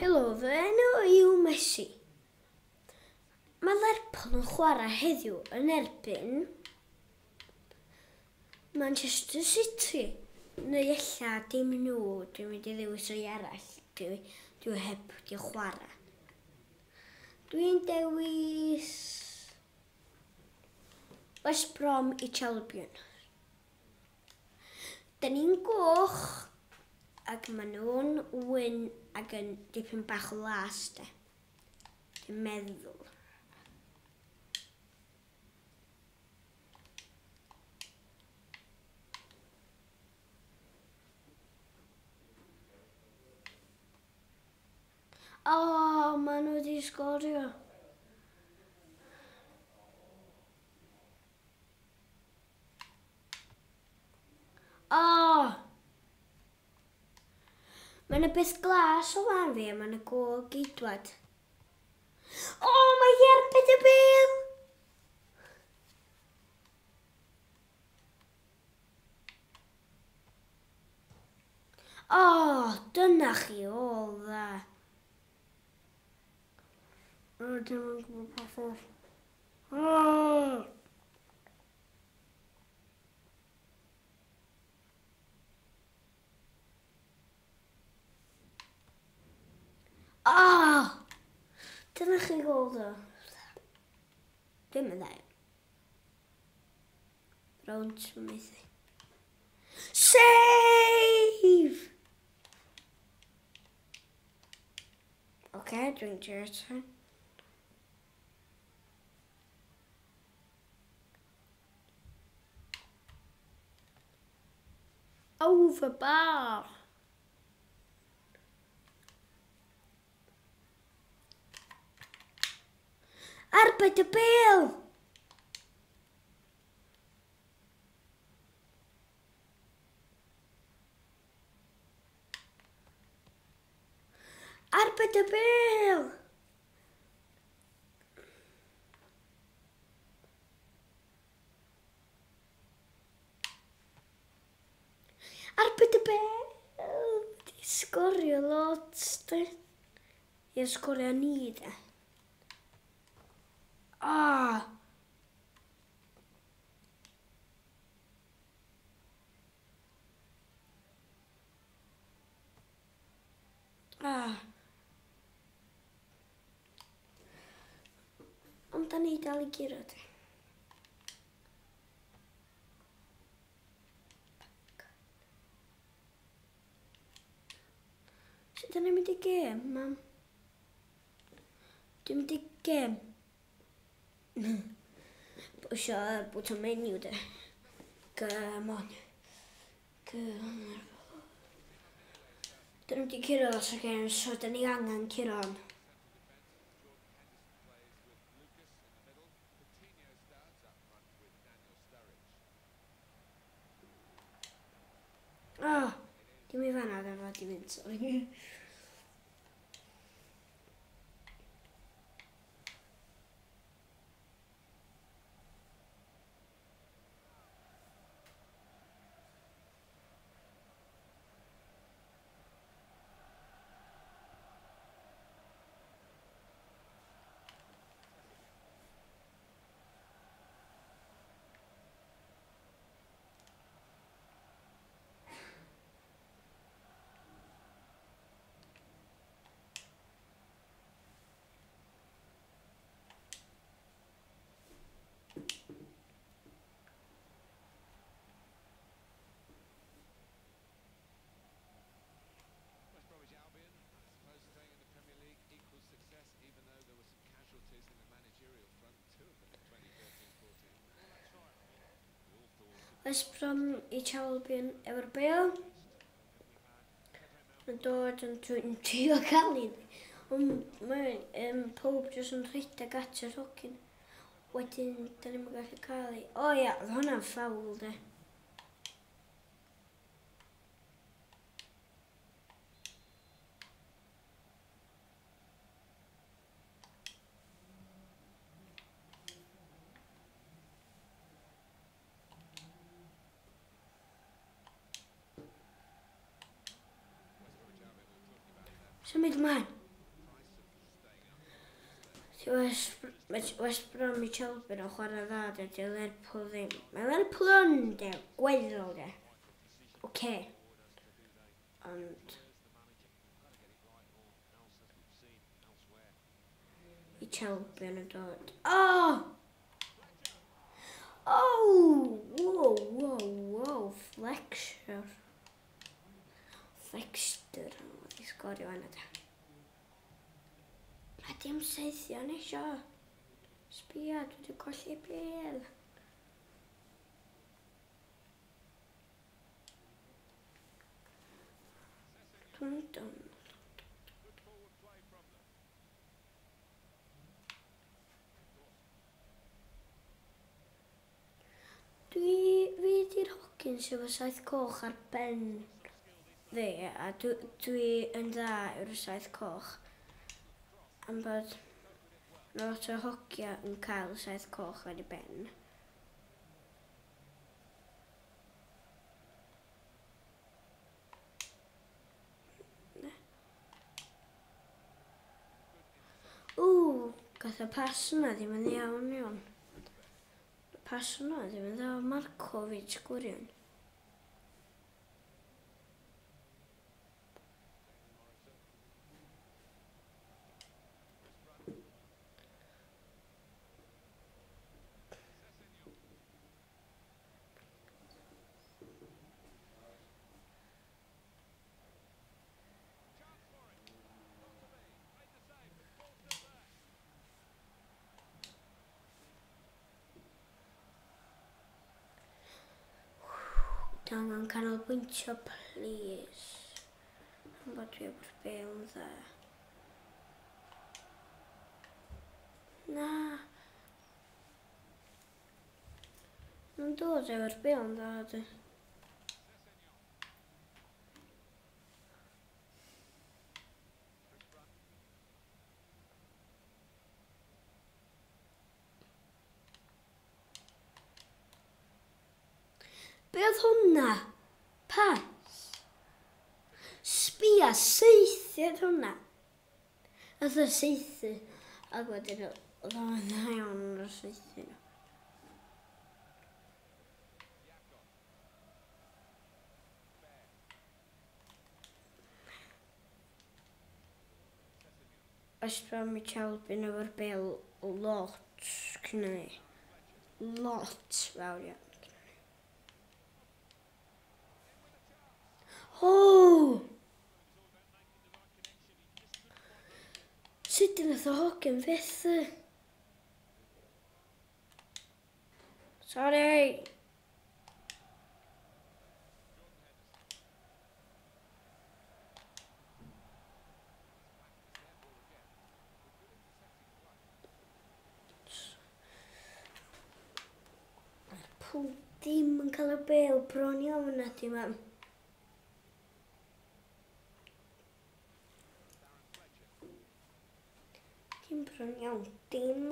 Helo, fy enw yw Messi. Mae Lerpwl yn chwarae heddiw yn erbyn Manchester City. Neu ella dim nhw, dwi'n mynd i ddewis o'i arall. Dwi heb di chwarae. Dwi'n dewis West Bromwich Albion. Da ni'n goch ac maen nhw'n wyn ac yn dipyn bach o las de. Dwi'n meddwl. O, oh, maen nhw wedi sgorio. O! Mae yna beth glas o fan fi a mae yna gôl geidwad. O, mae hi arbed y bêl! O, dyna chi ôl dda. O, dim yn gwybod pa ffordd. O! Oh! Dyna chi gol ddo. Dim yn dda. Rownd methu. Save! Oce, okay, dwi'n trio eto. Over bar. Arbed y bêl! Arbed y bêl! Arbed y bêl! Di sgorio lot, de. Ie, sgorio ni, de. Ah! Ah. Ond da ni dal i guro, de. Sut da ni'n mynd i gêm, mam? Dwi'n mynd i gêm. Bwysio bwtwm menu, de. Come on. Come on. Dyn nhw wedi curo lot o games, so dyn ni angen curo on. Oh, dim i fanna, dda fod i fynd, sorry. West Bromwich Albion, I suppose staying in the Premier League equals success, even though there were some casualties in the managerial front, two of them in 2013-14. Well, that's right. I mean, we all thought West Bromwich Albion efo'r bêl. Yn dod yn dwi'n trio cael un. Ond mae pob jyst yn rhedeg at yr hogyn. Wedyn, da ni'n gallu cael ei. O ia, oedd hwnna'n ffawl, de. West Bromwich Albion, we were talking about that. Symud ymlaen. West Bromwich Albion yn chwarae dda, dydy Lerpwl ddim. Mae Lerpwl yn de, gweddol de. Oce. Ond i Albion yn dod. Oh! Oh! Wow, wow, wow. Flexer. Flexter. Wedi sgorio yna da. A dim saethio nesio. Sbia, dwi wedi colli bel. Dwi'n dwn. Dwi, fi di'r hogyn sydd efo saeth coch ar ben fi, a dwi yn dda yw'r saeth coch. Am bod lot o hogia yn cael saeth coch ar ei ben. Ww, gath y pas yna ddim yn iawn iawn. Y pas yna ddim yn dda, Markovic gwirion. Dwi angen canolbwyntio, please. Am bod dwi efo'r bêl yn dda. Na. Mae'n dod efo'r bêl yn dda, dwi. Be oedd hwnna? Pas. Sbia, saethu oedd hwnna. Oedd o saethu. Ac wedyn oedd o'n dda iawn ar y saethu nhw. West Bromwich Albion efo'r bêl lot cyn ni. Lot fawr iawn. O! Sut nath o hogyn fethu? Sorry! Lerpwl ddim yn cael y bêl bron iawn na di mam. Dim bron iawn, dim.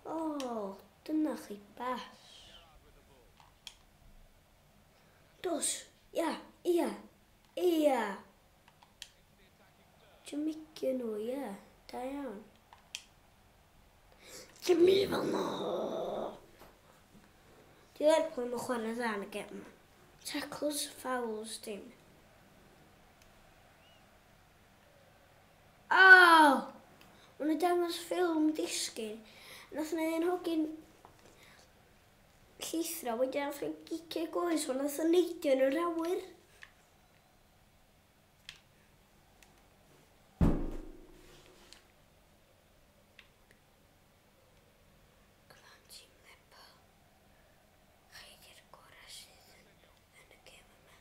O, dyna chi bas. Dos, ia, ia, ia. Jamaica nhw, ia, da iawn. Dim i fel no. Di Lerpwl yn chwarae dda yn y gem. Tackles, fouls, dim. Oh! Mae'n dangos ffilm disgyn. Nath na un hogyn llithro, wedyn nath o'n gicio goes, ond nath o'n neidio yn yr awyr. Come on, Team Lerpwl. Chi di'r gorau sydd yn y gêm yma.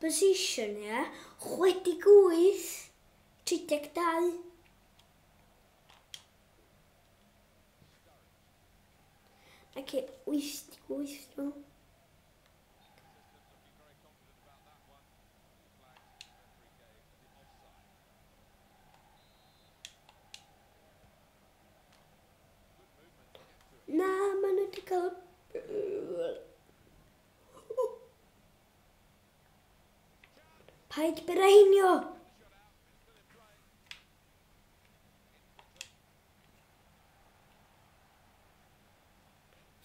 Position, ie. 68, 32. Ac 88, dwi'n. Na, maen nhw wedi cael... Paid Berahino!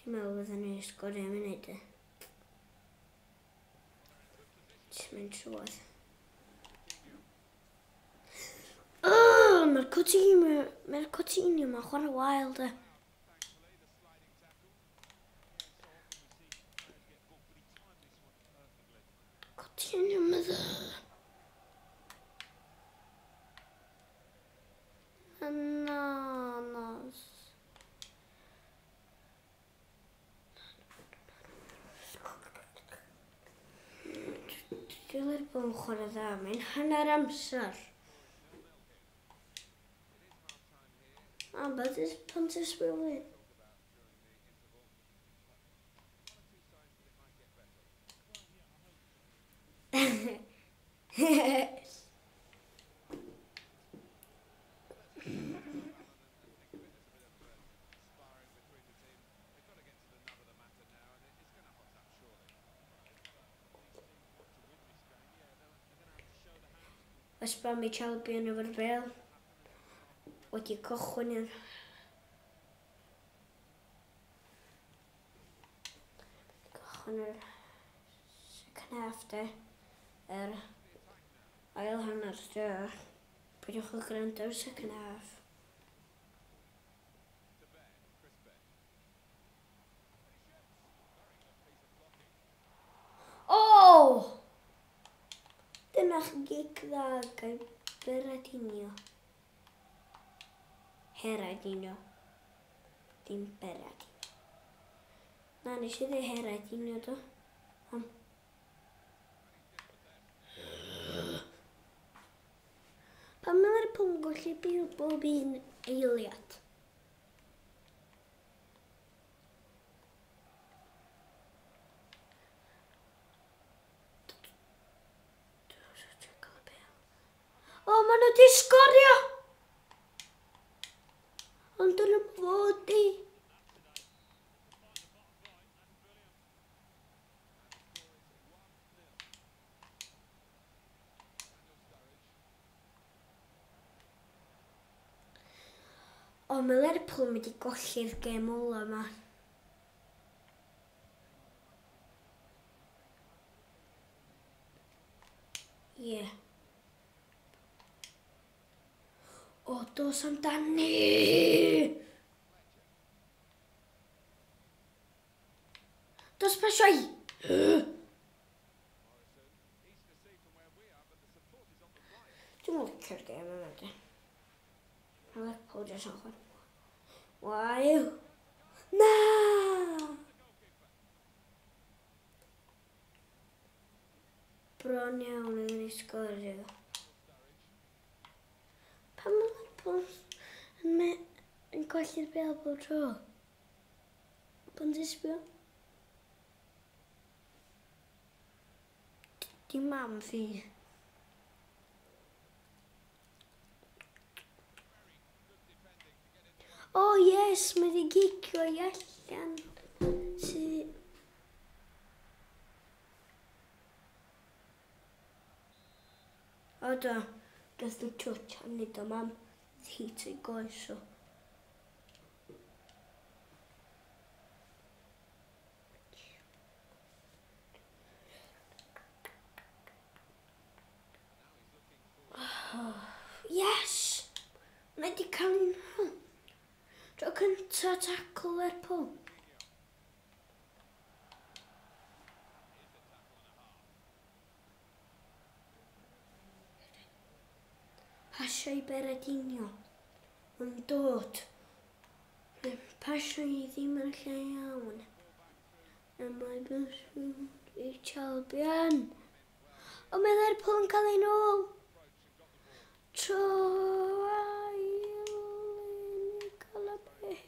Dwi'n meddwl byddwn ni'n sgorio am munud. Jyst mynd trwodd. Oh, mae'r Coutinho, mae'r Coutinho mae'n chwarae wael de. Coutinho mae dda. Na, na. Dwi'n Lerpwl yn chwarae dda, mae'n hanner amser. Ah, but this Pontus will. West Bromwich Albion efo'r bêl. Wedi cychwyn i'r... Cychwyn yr second half de. Yr ail hanner de. Peidiwch â gwrando ar second half. Oh! Dyna'ch gic dda gan Berahino. Heradinho. Dim Berahino. Na, nes i ddweud Heradinho do. Am. Pam mae Lerpwl yn golli bil bob un eiliad? O, maen nhw wedi sgorio! Ond dyn nhw'n fod i. O, mae Lerpwl yn mynd i golli'r gêm ola yma. Ie. Yeah. O, dos amdani! Dos pasio i! Dwi'n licio'r gêm yma, de. Mae Lerpwl jyst yn chwarae. Wael! Na! Bron iawn iddyn ni sgorio. Pam mae Lerpwl yn, yn colli'r bêl bob tro? Bo'n disbio? Di mam fi. Oh yes, mae wedi gicio i allan. Si... O do, gath nhw touch arni do mam. Hit ei goes o. Oh, yes! Mae wedi cael un. Tro cynta tackle Lerpwl. Pasio i Berahino. Mae'n dod. Mae'n pasio i ddim yn lle iawn. A mae pasio i Albion. O, mae Lerpwl yn cael ei nôl. Tro ail i cael y bêl.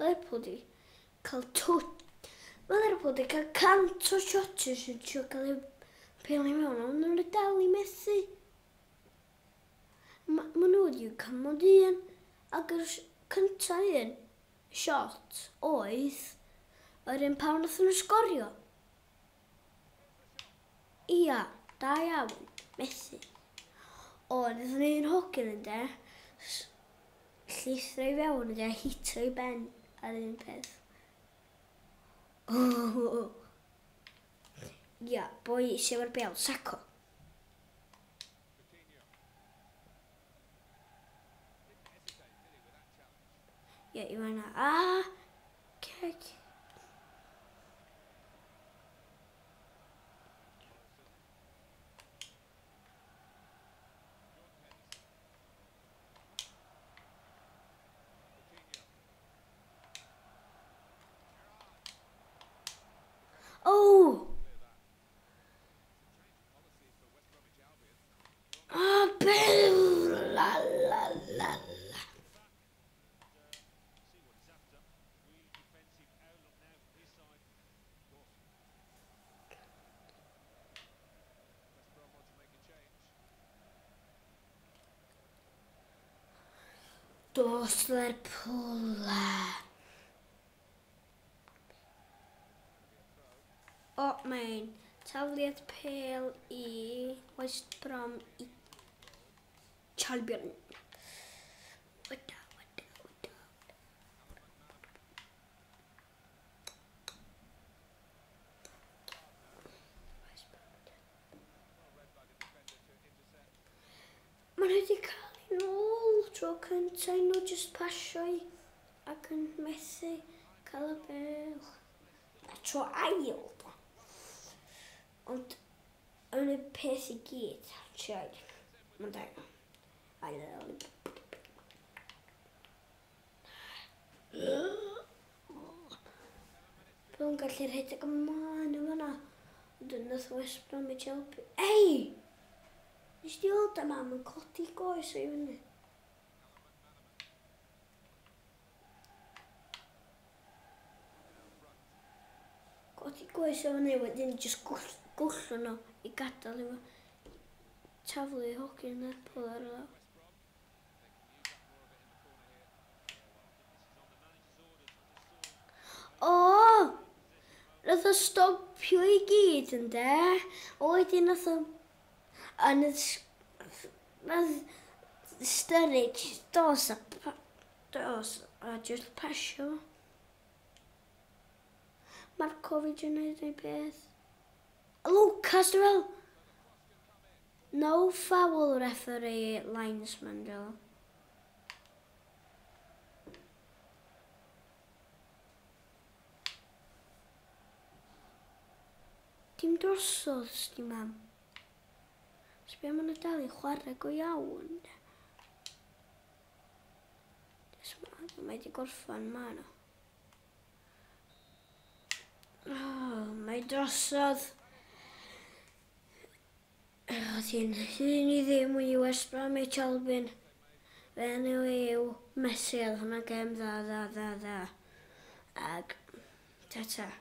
Lerpwl di cael twt. Mae Lerpwl di cael 100 o shots yn trio cael ei bêl i mewn, ond nhw'n dal i methu. Ma nhw wedi cael mod un, ac yr cynta un shot oedd yr un pan wnaethon nhw sgorio. Ia, da iawn, methu. O, nath un hogyn yn de, llithro i fewn yn de, hitio i ben ar un peth. Oh. Ia, boi sydd efo'r bêl, Sacco. Coutinho. Didn't hesitate, did he, with that challenge? Ia, i fan'na. Ah! Ceg. Wilson. Jordan Henderson. Coutinho. Gerrard. Oh! Clear that. It's a change of policy for West Bromwich Albion. Ah, bel! La la la la. Back and see what he's after. Really defensive outlook now from his side. Of course. West Brom want to make a change. Dos Lerpwl. Gonna be a throw. O, mae'n tafliad pêl i West Brom i Albion. Wada, wada, wada. Alan McManaman. West Brom. Well read by the defender to intercept. Maen nhw wedi cael ei nôl tro cyntaf, nhw just pasio i ac yn methu cael y bêl. A tro ail. Ond yn y peth i gyd, siarad, mae'n da. Ail. Byddwn gallu rhedeg ymlaen yn fan'na. Ond yn nath West Bromwich helpu. Ei! Nes di weld yma, mae'n codi goes o'i fyny. Alan McManaman. Now front. Codi goes o fyny, wedyn just gwllio nhw i gadael i fo. Taflu hogyn Lerpwl ar y lawr. West Brom. They can use up more of it in the corner here. Yeah, well, I think this is on the manager's orders. I just saw O! Nath o stopio i gyd yn de. O, wedyn nath o... A nath Sturridge dos a... Dos a just pasio. Markovic yn neud ei beth. Lucas, dwi'n fel. No foul, referee, linesman, dwi'n fel. Dim drosodd, sti mam. Sbia ma'n dal i chwarae go iawn. Mae di gorffan ma nhw. Oh, mae drosodd. Oedd hi'n hyn i ddim i West Bromwich Albion. Fe enw yw Messi, oedd hwnna gêm dda, dda, dda, dda. Ag, ta-ta.